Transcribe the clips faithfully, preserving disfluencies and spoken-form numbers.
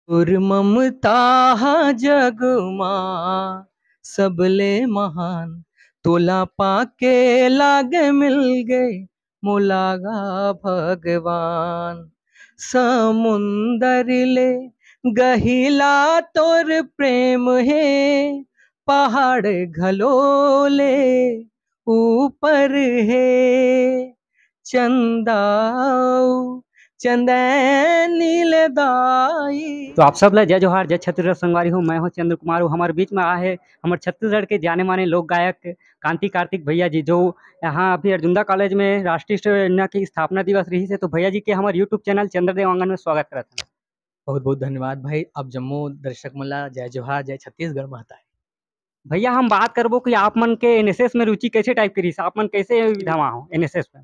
तोर ममता ह जग मा सबले महान, तोला पाके लागे मिल गए मोला गा भगवान। समुंदर ले गहिला तोर प्रेम हे, पहाड़ घलो ले ऊपर हे, चंदा अउ चंदैनी ले दाई। तो आप सब ला जय जोहार, जय छत्तीसगढ़ संगवारी हो। मैं हूं चंद्र कुमार, वो हमारे बीच में आ है हमारे छत्तीसगढ़ के जाने माने लोक गायक कांति कार्तिक भैया जी, जो यहाँ अभी अर्जुंदा कॉलेज में राष्ट्रीय स्टूडेंट योजना की स्थापना दिवस रहिस हे। तो भैया जी के हमारे YouTube चैनल चंद्र देवांगन में स्वागत करत हन। बहुत बहुत धन्यवाद भाई, आप जम्मो दर्शक मन ला जय जोहार, जय छत्तीसगढ़ महतारी। भैया, हम बात करबो कि आप मन के एनएसएस में रुचि कैसे टाइप के रहिस, आप मन कैसे विधा मा हो एनएसएस में?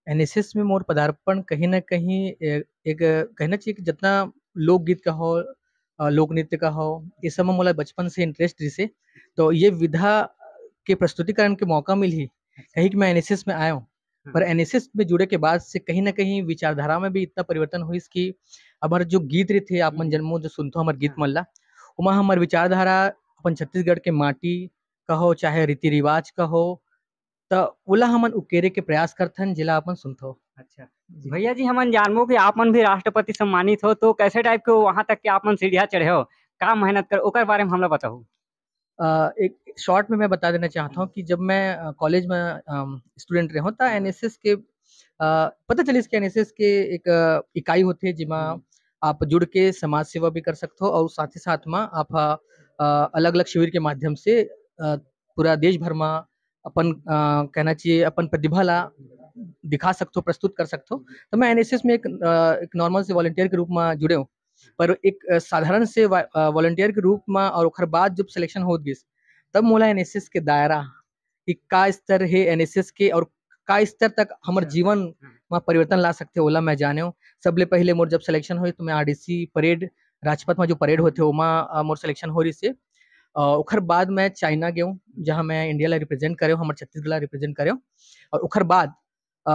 एनएसएस में मोर पदार्पण कहीं ना कहीं ए-, एक कहना चाहिए कि जितना लोकगीत का हो, अ, लोक नृत्य का हो, ये सब में मोला बचपन से इंटरेस्ट रिसे, तो ये विधा के प्रस्तुतिकरण के मौका मिलही, कहीं कि मैं एनएसएस में आया हूँ। पर एनएसएस में जुड़े के बाद से कहीं ना कहीं विचारधारा में भी इतना परिवर्तन होइस कि हमारे जो गीत रहिथे, आप मन जन्मो जो सुनथो हमारे गीत मन ला, ओमा हमारे विचारधारा अपन छत्तीसगढ़ के माटी कहो, चाहे रीति रिवाज कहो, त ओला हमन उकेरे के प्रयास करथन, जेला अपन सुनथो। अच्छा। जी। भैया जी, हमन जानबो कि आप मन भी राष्ट्रपति सम्मानित हो, तो कैसे टाइप के वहाँ तक के आप मन सीढ़िया चढ़े हो, का मेहनत कर, ओकर बारे में हमला बताओ। अ, एक शॉर्ट में मैं बता देना चाहता हूँ कि जब मैं, अ, कॉलेज में, अम, स्टूडेंट रहे हूँ, त एनएसएस के, अ, पता चलिस कि एनएसएस के एक, अ, इकाई होथे, जेमा आप जुड़ के समाज सेवा भी कर सकथो और साथ ही साथ में आप, अ, अ, अलग-अलग शिविर के माध्यम से, अ, पूरा देश भर में अपन, अ, कहना चाहिए, अपन प्रतिभा ला दिखा सकथो, प्रस्तुत कर सकथो। तो मैं एनएसएस में एक, अ, एक नॉर्मल से वॉलंटियर के रूप में जुड़े हूँ, पर एक, अ, साधारण से वा-, अ, वॉलंटियर के रूप में और ओखर बाद जब सिलेक्शन होत गिस, तब मोला एनएसएस के दायरा कि का स्तर हे एनएसएस के और का स्तर तक हमर अच्छा। जीवन हम्म। में परिवर्तन ला सकथे, ओला मैं जाने हूँ। सबले पहले मोर जब सिलेक्शन होइस, तो मैं आरडीसी परेड, राजपथ में जो परेड होथे, ओमा, अ, मोर सिलेक्शन हो रहिस हे। अ, ओखर बाद मैं चाइना गेंव, जहाँ मैं इंडिया ला रिप्रेजेंट करेंव, हमर छत्तीसगढ़ ला रिप्रेजेंट करेंव। और ओखर बाद, अ,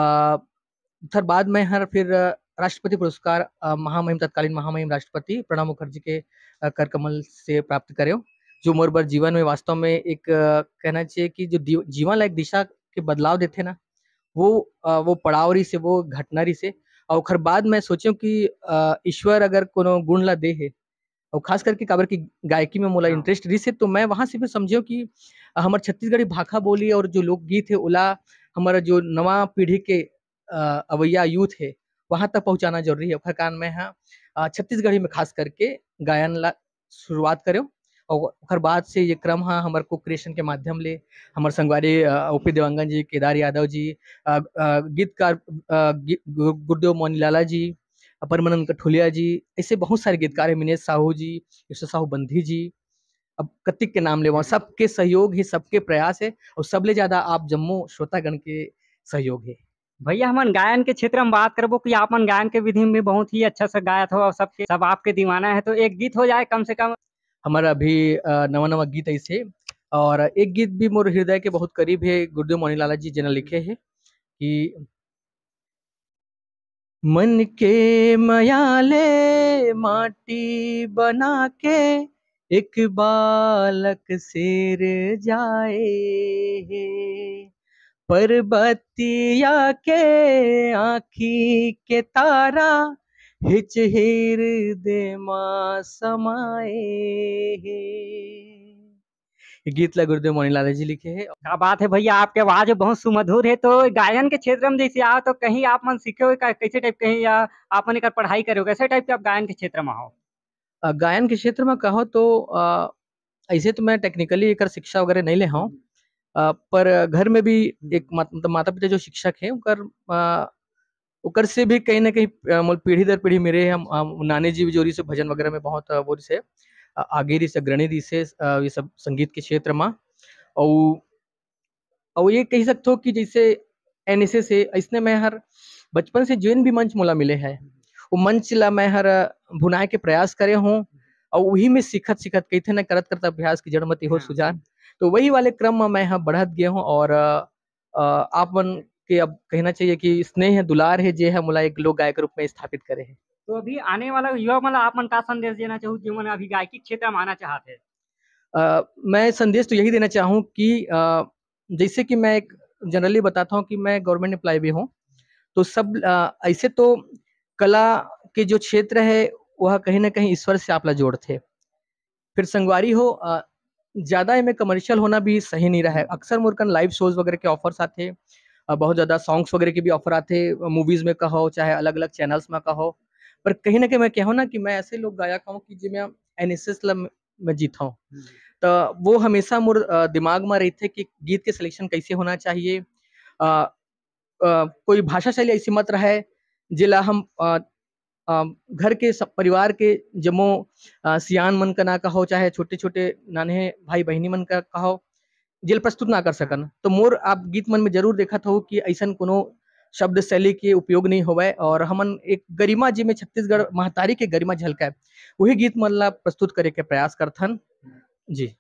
ओखर बाद मैं हर फिर, अ, राष्ट्रपति पुरस्कार, अ, महामहिम, तत्कालीन महामहिम राष्ट्रपति प्रणब मुखर्जी के, अ, करकमल से प्राप्त करेंव, जो मोर बर जीवन में वास्तव में एक, अ, कहना चाहिए कि जो दीव-, जीवन ला एक दिशा के बदलाव देथे ना, वो, अ, वो पड़ाव रहिस हे, वो घटना रहिस हे। और ओखर बाद मैं सोचेंव कि, अ, ईश्वर अगर कोनो गुण ला दे हे, और खास करके काबर कि गायकी में मोला हाँ। इंटरेस्ट रहिस हे, तो मैं वहाँ से भी समझेंव कि हमर छत्तीसगढ़ी भाखा बोली और जो लोकगीत हे, ओला हमर जो नवा पीढ़ी के, अ, अवइया यूथ हे, वहाँ तक पहुँचाना जरूरी हे। ओखर कारण मैं ह, अ, छत्तीसगढ़ी में खास करके गायन ला शुरुआत करेंव। और ओखर बाद से ये क्रम ह हमर को क्रिएशन के माध्यम ले हमर संगवारी, अ, ओपी देवांगन जी, केदार यादव जी, अ, अ, गीतकार, अ, गी-, गु-, गुरुदेव मोहन लाला जी, परमानंद कठुलिया जी, ऐसे बहुत सारे गीतकार हैं, मिनेश साहू जी, ईश्वर साहू बंधी जी, अब कतिक के नाम लेवंव, सबके सहयोग हे, सबके प्रयास हे, और सबले ज्यादा आप जम्मो श्रोतागण के सहयोग हे। भैया, हमन गायन के क्षेत्र में बात करबो कि आप मन गायन के विधि में बहुत ही अच्छा से गायत हो और सबके, सब आपके दीवाना है, तो एक गीत हो जाए कम से कम। हमर अभी, अ, नवा-नवा गीत अइसे, और एक गीत भी मोर हृदय के बहुत करीब हे, गुरुदेव मोहन लाला जी जेन लिखे हे कि मन के मया ले माटी बना के एक बालक सिरजाए हे, परबतिया के आँखी के तारा हिच हिरदे मा समाए हे। ये गीत ला गुरुदेव मोहन लाला जी लिखे हे। क्या बात है भैया, आपके आवाज बहुत सुमधुर है। तो गायन के क्षेत्र में जैसे आओ तो कहीं आप मन सीखे हो का, कैसे टाइप कहीं या आप मन एकर पढ़ाई करे हो, कैसे टाइप के आप गायन के क्षेत्र में हो? अ, गायन के क्षेत्र में कहो तो, अ, ऐसे तो मैं टेक्निकली एकर शिक्षा वगैरह नहीं ले हूँ। अ, पर घर में भी एक मात-, मतलब माता-पिता जो शिक्षक हैं, ओकर, अ, ओकर से भी कहीं न कहीं, अ, मोर पीढ़ी दर पीढ़ी मिले हे। हम, हम नानी जी भी जोरी से भजन वगैरह में बहुत, अ, वो रिसे, अ, आगे रिसे, अग्रणी रिसे, अ, ये सब संगीत के क्षेत्र मा। अउ, अउ ये कही सकथो कि जैसे एनएसएस हे, अइसने मैं हर बचपन से जेन भी मंच मोला मिले हे, वो मंच ला मैं हर भुनाए के प्रयास करे हूँ, अउ उही में सीखत-सीखत कहिथे न, करत-करत अभ्यास की जड़ मति हो हाँ। सुजान। तो वही वाले क्रम में मैं ह बढ़त गे हूँ और, अ, अ, आप मन के अब कहना चाहिए कि स्नेह दुलार हे, जे ह मोला एक लोक गायक रूप में स्थापित करे हे। तो अभी आने वाला युवा मन ला आप मन का संदेश देना चाहू, जेमन अभी गायकी क्षेत्र में आना चाहत हे? अ, मैं संदेश तो यही देना चाहूँ कि अ, जैसे कि मैं एक जनरली बताता हूँ कि मैं गवर्नमेंट एम्प्लॉय भी हूँ, तो सब अ, ऐसे तो कला के जो क्षेत्र है, वह कहीं ना कहीं ईश्वर से आप ला जोड़थे। फिर संगवारी हो, अ, ज़्यादा एमे कमर्शियल होना भी सही नहीं रहे। अक्सर मोर कन लाइव शोज वगैरह के ऑफर्स आथे, अ, बहुत ज़्यादा सॉन्ग्स वगैरह के भी ऑफर आथे, मूवीज में कहो, चाहे अलग-अलग चैनल्स में कहो। पर कहीं ना कहीं मैं कहूँ ना कि मैं ऐसे लोग गायक हूँ कि जिमे एनालिसिस ल म-, मैं जीता हूँ। हम्म। तो वो हमेशा मोर, अ, दिमाग में रहते कि गीत के सिलेक्शन कैसे होना चाहिए। अ, अ, कोई भाषा शैली ऐसी मत रहे, जेला हम, अ, अ, घर के सब परिवार के जम्मो, अ, सियान मन का ना कहो, चाहे छोटे-छोटे नान्हे भाई बहिनी मन का कहो, जेल प्रस्तुत ना कर सकन। तो मोर आप गीत मन में जरूर देखत हो कि ऐसन कोनो शब्द शैली के उपयोग नहीं होवय और हमन एक गरिमा, जेमे छत्तीसगढ़ महतारी के गरिमा झलकय, वही गीत मन ला प्रस्तुत करे के प्रयास करथन। जी।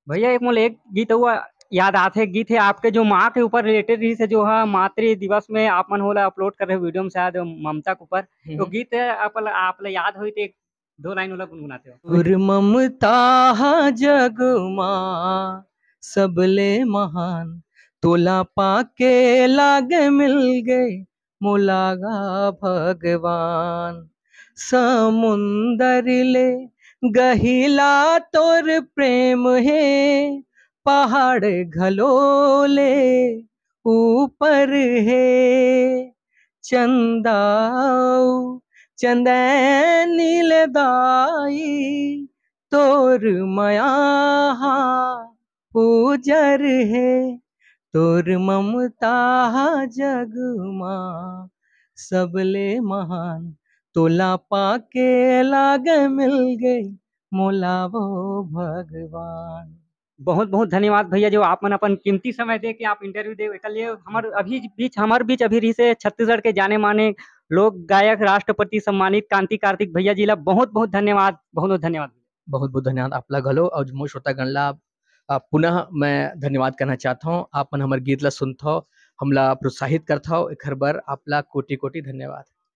भैया, एक मोला एक गीत अउ याद आथे, गीत हे आपके, जो माँ के ऊपर रिलेटेड रहिस हे, जो हा मातृ दिवस में आप मन ओला अपलोड करे रहे वीडियो में, शायद ममता के ऊपर। हम्म। तो गीत हे, आप ला, आप ला याद होही तो एक दो लाइन ओला गुनगुनाते हो। तोर ममता हा जग मा सबले महान, तोला पाके लागे मिल गए मोला गा भगवान। समुंदर ले गहिला तोर प्रेम हे, पहाड़ घलो ले ऊपर हे। चंदा अउ चंदैनी ले दाई, तोर मया हा उजर हे, तोर ममता हा जग मा सबले महान, तोला पाके लागे मिल गई मोला वो भगवान। बहुत बहुत धन्यवाद भैया, जो आप मन अपन कीमती समय दे के आप इंटरव्यू दे, एकर लिए हमर अभी बीच, हमर बीच अभी रहिस हे छत्तीसगढ़ के जाने माने लोक गायक, राष्ट्रपति सम्मानित कांति कार्तिक भैया जी ला बहुत बहुत धन्यवाद, बहुत बहुत धन्यवाद। बहुत बहुत धन्यवाद आप ला घलो, और जम्मो श्रोतागण ला, अ, पुनः मैं धन्यवाद कहना चाहत हौं। आप मन हमर गीत ला सुनथव, हमला प्रोत्साहित करथव, एखर बर आप ला कोटि कोटि धन्यवाद।